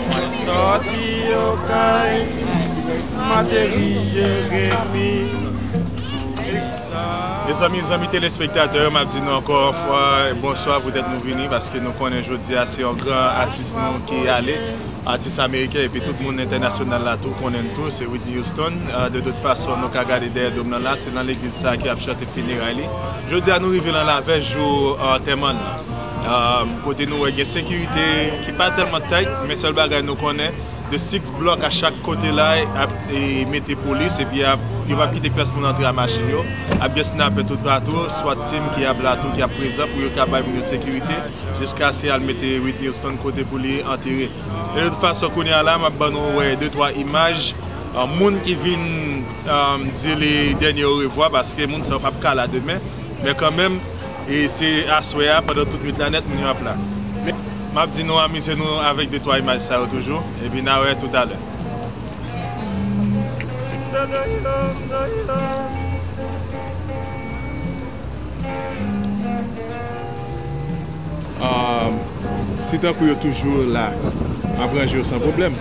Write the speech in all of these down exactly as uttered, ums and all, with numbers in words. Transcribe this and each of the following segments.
Mwen sòti Okay, m ateri Jeremi. Mezanmi, zanmi telespektatè yo, m ap di nou ankò yon fwa bonswa poutèt nou vini, paske nou konnen jodi a se yon gran atis nou ki ale, atis ameriken, epi tout moun entènasyonal la tou konnen l tou, se Whitney Houston. Euh, de tout fason, nou ka gade dèyè do m nan la, se nan legliz sa ki ap chante fineray li. Jodi a, nou rive nan lavèj jou antèman l lan. Euh, kote nou wè gen sekirite ki pa tèlman tight, men sèl bagay nou konnen, de six blòk a chak kote la ap, e, mete polis, epi ap, yo p ap kite pyès moun antre a machin yo. Ap gen snapè tout patou, SWAT team ki ap la tou, ki ap prezan pou yo ka bay moun yo sekirite, jiskaske al mete Whitney Houston kote pou li antere. E de tout fason, kounye a la, m ap ban nou wè de twa imaj, euh, moun ki vin, euh, di li dènye orevwa, paske moun sa yo p ap ka la demen. Men kanmenm, e se aswè a, pandan tout nwit la nèt, moun yo ap la. Men, m ap di nou amize nou avèk de twa imaj sa yo toujou, epi n a wè toutalè. Ah, si tankou yo toujou la, m ap ranje yo san pwoblèm.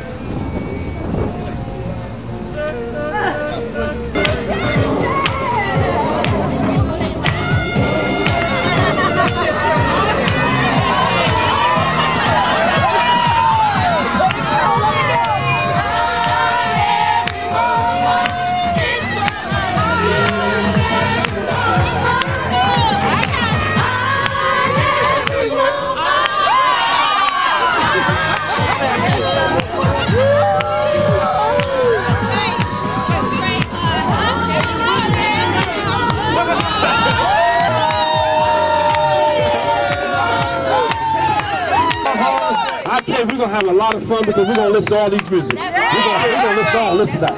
I can't. We're gonna have a lot of fun because we're gonna listen to all these music. We're gonna, we're gonna listen to all. Listen now.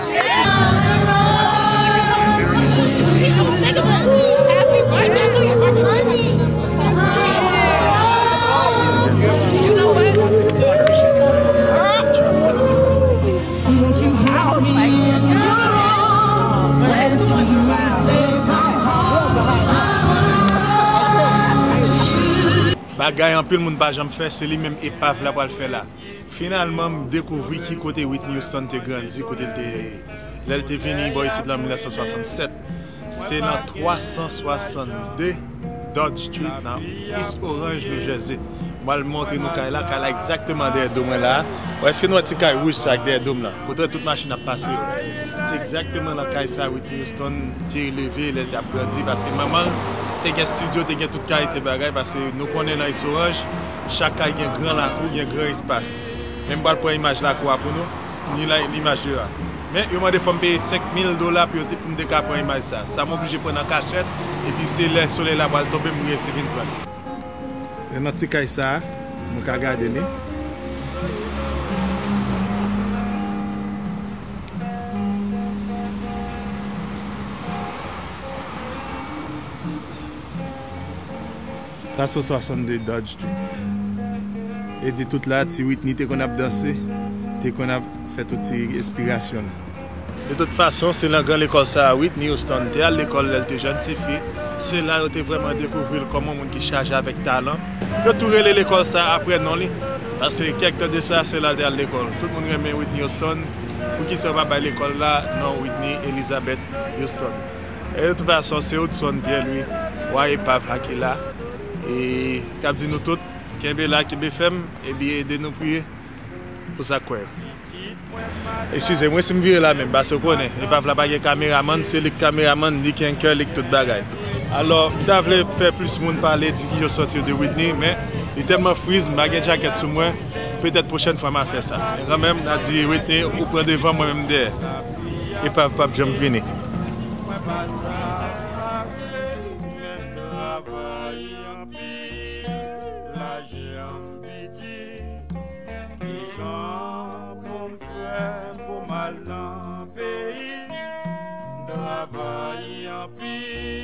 Bagay anpil moun pa janm fè, se li menm Epav la pral fè la. Finalman, m dekouvri ki kote Whitney Houston te grandi, kote l te, lè l te vini bò isit la an mil nèf san swasannsèt. Se nan twa san swasann de Dodge Street, nan East Orange, New Jersey. M pral montre nou kay la. Kay la egzakteman dèyè do mwen la. Ou èske nou wè ti kay wouj sa k dèyè do m lan? Kote tout machin ap pase yo. Se egzakteman nan kay sa Whitney Houston te leve lè l t ap grandi, paske manman l te gen estidyo, te gen tout kalite bagay, paske nou konnen nan East Orange, chak kay gen gran lakou, gen gran espas. Men m pral pran imaj lakou a pou nou, ni la, ni imaj de la. Men yo mande fò m peye senk mil dola pou yo te, pou m te ka pran imaj sa. Sa m oblije pran an kachèt, epi se lè solèy la pral tonbe, m reyisi vin pran li. E nan ti kay sa a, nou ka gade li. Twa san swasann de Dodge Street. E di tout la, ti Whitney te konn ap danse, te konn ap fè tout ti enspirasyon l. De tout fason, se nan gran lekòl sa a Whitney Houston te al lekòl lè l te jèn tifi. Se la yo te vrèman dekouvri l kòm yon moun ki chaje avèk talan. Yo tou rele lekòl sa a aprè non li, paske kèk tan de sa, se la l te al lekòl. Tout moun renmen Whitney Houston. Poukisa yo pa bay lekòl la non Whitney Elizabeth Houston? E de tout fason, se Hudson Pierre Louis, wa epav la ki la, e k ap di nou tout, kenbe la, kenbe fèm, epi ede nou priye pou sa k kwè yo. Eskize mwen si m vire la menm, paske w konnen, epav la pa gen kameramann, se li k kameramann, li k anchor, li k tout bagay. Alò, m ta vle fè plis moun pale, di ki yo santi yo de Whitney, men li tèlman friz, m pa gen djakèt sou mwen, petèt pwochèn fwa m a fè sa. Men kanmenm, n a di Whitney, ou pran devan, mwen menm dèyè. Epav p ap janm vini. Mwen pa sa vle, men travay anpil, lajè an piti, kijan kanpe